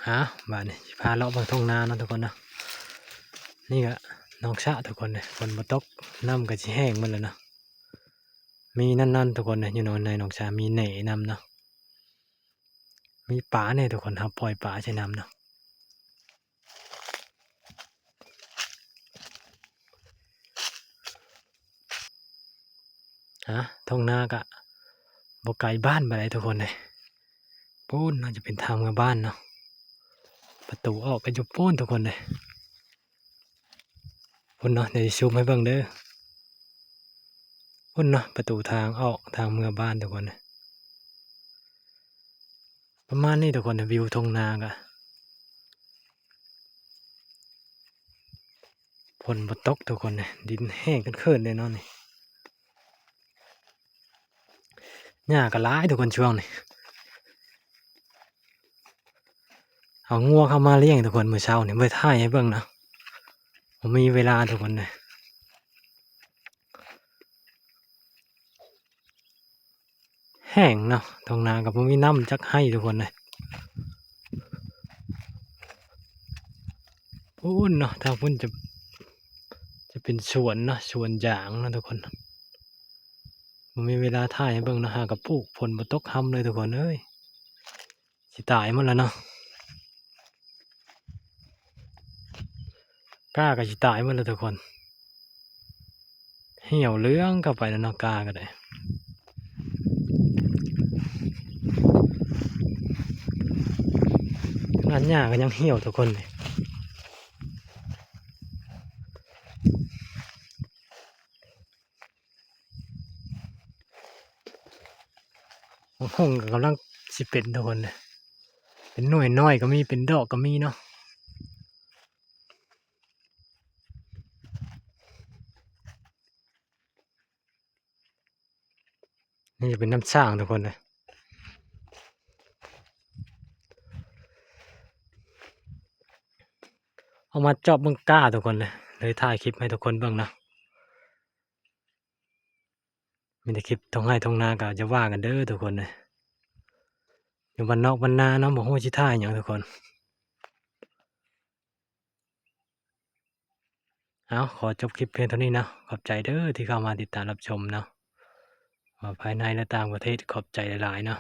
ຫາ ບາດນີ້ຊິພາເລາະເບິ່ງທົ່ງນາເນາະທຸກຄົນເນາະ. ນີ້ກະໜອງສະທຸກຄົນເດ້ ຝົນບໍ່ຕົກ ນ້ຳກະຊິແຫ້ງໝົດແລ້ວເນາະ. ມີນັ້ນໆ ທຸກຄົນເດ້ ຢູ່ໃນໜອງສະມີແໜນຳເນາະ ມີປາແດ່ທຸກຄົນ ເຮົາປ່ອຍປາໃສ່ນ້ຳເນາະ. ຫາ ທົ່ງນາກະບໍ່ໄກບ້ານປານໃດທຸກຄົນເດ້. ປູ້ນ ໜ້າຈະເປັນທາງເມືອບ້ານເນາະ ປະຕູອອກກະຢູ່ປູ້ນທຸກຄົນເດ້. ພຸ້ນເນາະ ດຽວຊິຊູມໃຫ້ເບິ່ງເດີ. ພຸ້ນເນາະ ປະຕູທາງອອກທາງເມືອບ້ານທຸກຄົນເດ້. ປະມານນີ້ທຸກຄົນ ວິວທົ່ງນາກະ ຝົນບໍ່ຕົກທຸກຄົນເດ້ ດິນແຫ້ງເຂີນໆເລີຍເນາະນີ້. ຫຍ້າກະຫຼາຍທຸກຄົນຊ່ວງນີ້ ເອົາງົວເຂົ້າມາລ້ຽງທຸກຄົນ. ມື້ເຊົ້ານີ້ບໍ່ໄດ້ຖ່າຍໃຫ້ເບິ່ງເນາະ ບໍ່ມີເວລາທຸກຄົນເດ້. ແຫ້ງເນາະ ທົ່ງນາກະບໍ່ມີນ້ຳຈັກໄຮ່ທຸກຄົນເດ້. ພຸ້ນເນາະ ທາງພຸ້ນຈະ ຈະເປັນສວນເນາະ ສວນຢາງເນາະທຸກຄົນ. ບໍ່ມີເວລາຖ່າຍໃຫ້ເບິ່ງເນາະ ຫາກະປູກ ຝົນບໍ່ຕົກຮຳເລີຍທຸກຄົນເອີຍ ຊິຕາຍໝົດແລ້ວເນາະ. ກ້າກະຊິຕາຍໝົດແລ້ວທຸກຄົນ ຫ່ຽວເຫຼືອງເຂົ້າໄປແລ້ວເນາະ ກ້າກະໄດ້. ຂະໜາດຫຍ້າກະຍັງຫ່ຽວທຸກຄົນ. ບັກຫຸ່ງກະກຳລັງຊິເປັນທຸກຄົນເດ້ ເປັນໜ່ວຍນ້ອຍກະມີ ເປັນດອກກະມີເນາະ. ນີ້ຈະເປັນນ້ຳສ້າງທຸກຄົນເດ້. ເອົາມາຈອບເບິ່ງກ້າທຸກຄົນເດ້ ເລີຍຖ່າຍຄລິບໃຫ້ທຸກຄົນເບິ່ງເນາະ. ມີແຕ່ຄລິບທົ່ງໄຮ່ທົ່ງນາກະຢ່າວ່າກັນເດີທຸກຄົນເດີ. ຢູ່ບ້ານນອກບ້ານນາເນາະ ບໍ່ຮູ້ຊິຖ່າຍຫຍັງທຸກຄົນ. ເອົາ ຂໍຈົບຄລິບພຽງເທົ່ານີ້ເນາະ. ຂອບໃຈເດີທີ່ເຂົ້າມາຕິດຕາມຮັບຊົມເນາະ ວ່າພາຍໃນ ແລະ ຕ່າງປະເທດ. ຂອບໃຈຫຼາຍໆເນາະ.